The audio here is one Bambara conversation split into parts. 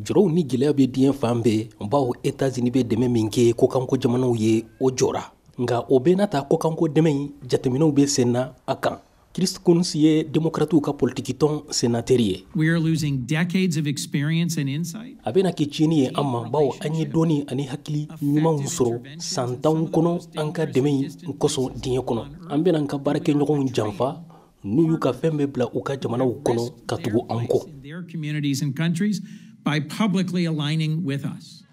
Jɔrɔw ni gɛlɛya bɛ diɲɛ fan bɛɛ, bawo États-Unis bɛ dɛmɛ min kɛ kɔkanko jamanaw ye, o jɔra. Nka o bɛɛ n'a ta, kɔkanko dɛmɛ in, jateminɛw bɛ sen na a kan. Chris Coons ye Demokratiw ka politikitɔn senatɛri ye. A bɛna kɛ tiɲɛni ye an ma, bawo an ye dɔnni ani hakili ɲumanw sɔrɔ san 10 kɔnɔ an ka dɛmɛ in kosɔn diɲɛ kɔnɔ. An bɛna an ka baarakɛɲɔgɔnw janfa n'u y'u ka fɛn bɛɛ bila u ka jamanaw kɔnɔ ka tugu an kɔ. By publicly aligning with us.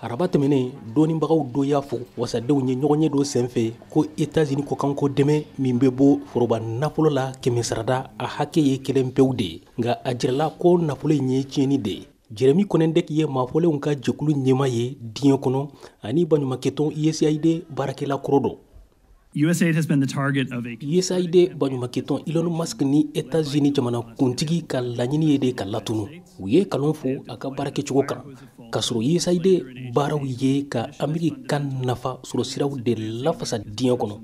Araba tɛmɛnen, dɔnnibagaw dɔ y'a fɔ wasadenw ye ɲɔgɔnye dɔ senfɛ ko États-Unis kɔkanko dɛmɛ min bɛ bɔ foroba nafolo la, kɛmɛ sarada a hakɛ ye kelen pewu de ye, nka a jirala ko nafolo in ye tiɲɛni de ye. Jeremy Konyndyk ye maafɔlenw ka jɛkulu ɲɛmaa ye diɲɛ kɔnɔ ani baɲumankɛtɔn USAID baarakɛla kɔrɔ dɔ. USAID has been the target of a USAID baɲumankɛtɔn, Elon Musk ni États-Unis jamana kuntigi ka laɲini ye de ka latunu. U ye kalon fo a ka baarakɛcogo kan, k'a sɔrɔ USAID baaraw ye ka Ameriki ka nafa sɔrɔ siraw de lafasa diɲɛ kɔnɔ.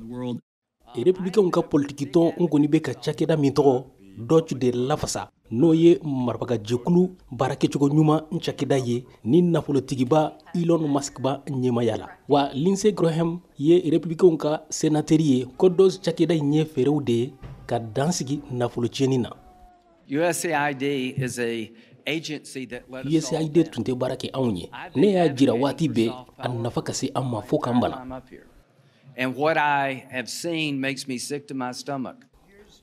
Républicainw ka politikitɔn n kɔni bɛ ka cakɛda min tɔgɔ DOGE de lafasa, n'o ye marabagajɛkulu baarakɛcogo ɲuman cakɛda ye ni nafolotigiba Elon Musk ba ɲɛmaya la. Wa Lindsey Graham ye Républicainw ka sénateur ye, ko DOGE cakɛda in ye fɛɛrɛw de ye ka dan sigi nafolo tiɲɛni na. USAID is a agency that let us all USAID tun tɛ baara kɛ anw ye. Ne y'a jira waati bɛɛ a nafa ka se an ma fo k'an bana. And what I have seen makes me sick to my stomach.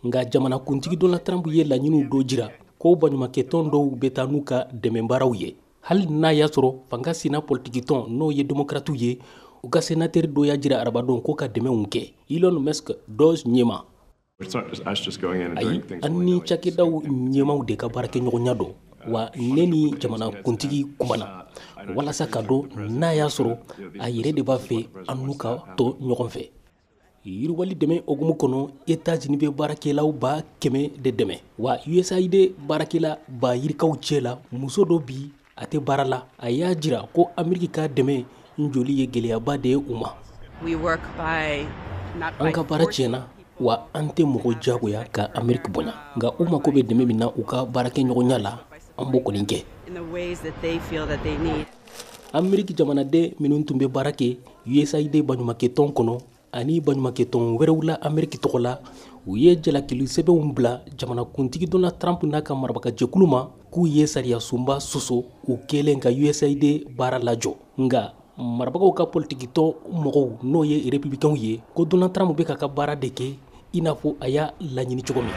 Nka jamanakuntigi Donald Trump ye laɲiniw dɔ jira ko baɲumankɛtɔn dɔw bɛ taa n'u ka dɛmɛbaaraw ye, hali n'a y'a sɔrɔ fanga sina politikitɔn, n'o ye Demokratiw ye, u ka sénateur dɔ y'a jira arabadon ko ka dɛmɛw kɛ. Elon Musk, DOGE ɲɛma. Ayi, an ni cakɛdaw ɲɛmaw de ka baarakɛɲɔgɔnya don. Wa ne ni jamanakuntigi kumana walasa ka dɔn n'a y'a sɔrɔ a yɛrɛ de b'a fɛ an n'u ka to ɲɔgɔn fɛ. Yiriwali dɛmɛ hukumu kɔnɔ, États-Unis bɛ baarakɛlaw 100 000 de dɛmɛ. Wa USAID baarakɛla ba yirikaw cɛ la, muso dɔ bi a tɛ baara la. A y'a jira ko Ameriki ka dɛmɛ n joli ye gɛlɛyaba de ye u ma. An ka baara tiɲɛna, wa an tɛ mɔgɔ jagoya ka Ameriki bonya, nka u mako bɛ dɛmɛ min na u ka baarakɛɲɔgɔnya la, an b'o kɔni kɛ. Ameriki jamanaden minnu tun bɛ baara kɛ USAID baɲumankɛtɔn kɔnɔ ani baɲumankɛtɔn wɛrɛw la Ameriki tɔgɔ la, u ye jalakili sɛbɛnw bila jamanakuntigi Donald Trump n'a ka marabagajɛkulu ma k'u ye sariya sunba sɔsɔ u kɛlen ka USAID baara lajɔ. Nka marabagaw ka politikitɔn mɔgɔw, n'o ye Républicainw ye, ko Donald Trump bɛ k'a ka baara de kɛ i n'a fɔ a y'a laɲini cogo min.